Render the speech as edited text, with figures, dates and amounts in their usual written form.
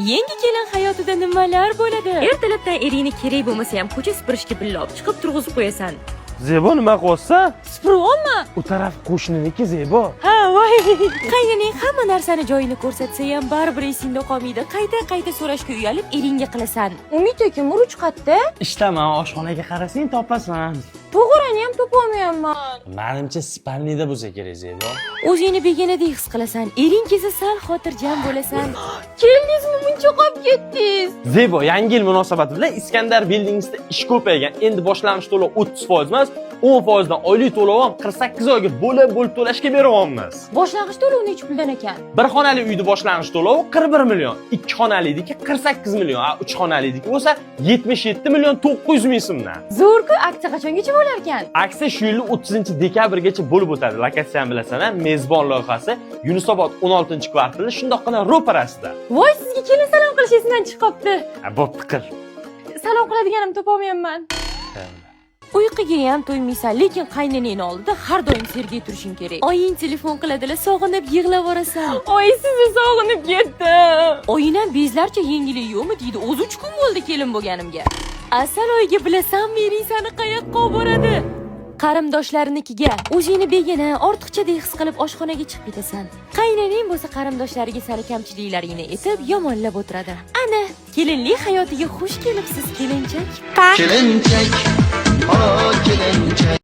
Yangi kelin hayotida nimalar bo'ladi? Ertalabdan eringni kerak bo'lmasa ham ko'cha supurishga billa olib chiqib turg'izib qo'yasan. Zebo, nima qilyapsan? Supuryapman. U taraf qo'shniniki, Zebo. Ha, voy. Qaynaning hamma narsani joyini ko'rsatsa ham, baribir esingda qolmaydi. Qayta qayta so'rashga uyalib, eringga qilasan. Umid aka, murch qayerda? Ishdaman, oshxonaga qarasang, topasan. To'g'rani ham topolmayapman. Manimcha, спальни da bo'lsa kerak, Zebo. O'zingni begonadek his qilasan. Ering kelsa, sal xotirjam bo'lasan. Keldingizmi? Muncha qolib ketdingiz. Zebo, Yangi yil munosabati bilan Iskandar Buildingsda ish ko'paygan. Endi boshlang'ich to'lov 30% emas, 10% dan oylik to'lov ham 48 oyga bo'lib bo'lib to'lashga beryapmiz. Boshlang'ich to'lov necha puldan ekan? Bir xonali uyni boshlang'ich to'lovi 41 million, ikki xonalidiki 48 million, a uch xonalidiki bo'lsa 77 million 900 ming so'mdan. Zo'r-ku, aksiya qachongacha bo'lar ekan? Aksiya shu yilning 30 dekabrgacha bo'lib o'tadi. Lokatsiyani bilasan, a? Mezbon loyihasi, Yunusobod 16-kvartalda, shundoqqina ro'parasida. Voy, sizga kelin salom qilish esimdan chiqib qolibdi. Ha, bo'pti, qil. Salom qiladiganimni topolmayapman. Uyquga ham to'ymaysan, lekin qaynonangni oldida har doim sergak turishing kerak. Oying telefon qiladilar, sog'inib yig'lab yuborasan. Oy, sizni sog'inib ketdim. Oying ham bezlarcha "Yangilik yo'qmi?" deydi. O'zi 3 kun bo'ldi kelin bo'lganimga. Asal oyiga, bilasanmi, ering sani qayoqqa olib boradi? Qarindoshlarinikiga. O'zingni begona, ortiqchadek his qilib, oshxonaga chiqib ketasan. Qaynonang bo'lsa qarindoshlariga sani kamchiliklaringni aytib, yomonlab o'tiradi. Ana, kelinlik hayotiga xush kelibsiz, kelinchak. Kelinchak, o kelinchak.